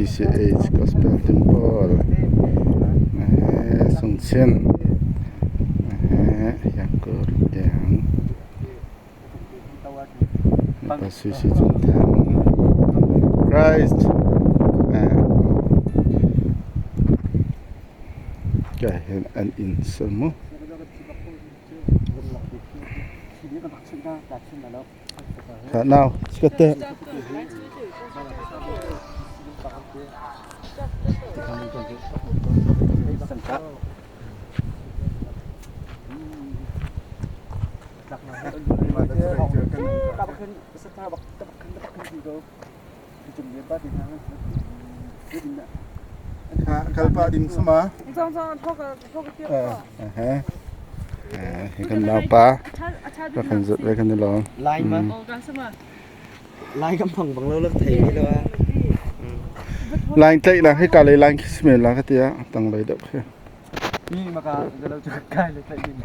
CCH Gospel Temple Sungchin Yakur Yang Sui Sui Cung Thang Christ Ka hin an inn sal mu. Now, sikate. Kalpa ding sama. Kan naupa ka kan zut ve kan lawm. Lai ma? Lai kan phang bang lo lak thei mi lo a. Line tlaih la hika lei line khi si men la ka tia tang lei deuh khi. Mi maka zalo chu kai le tlaih ding.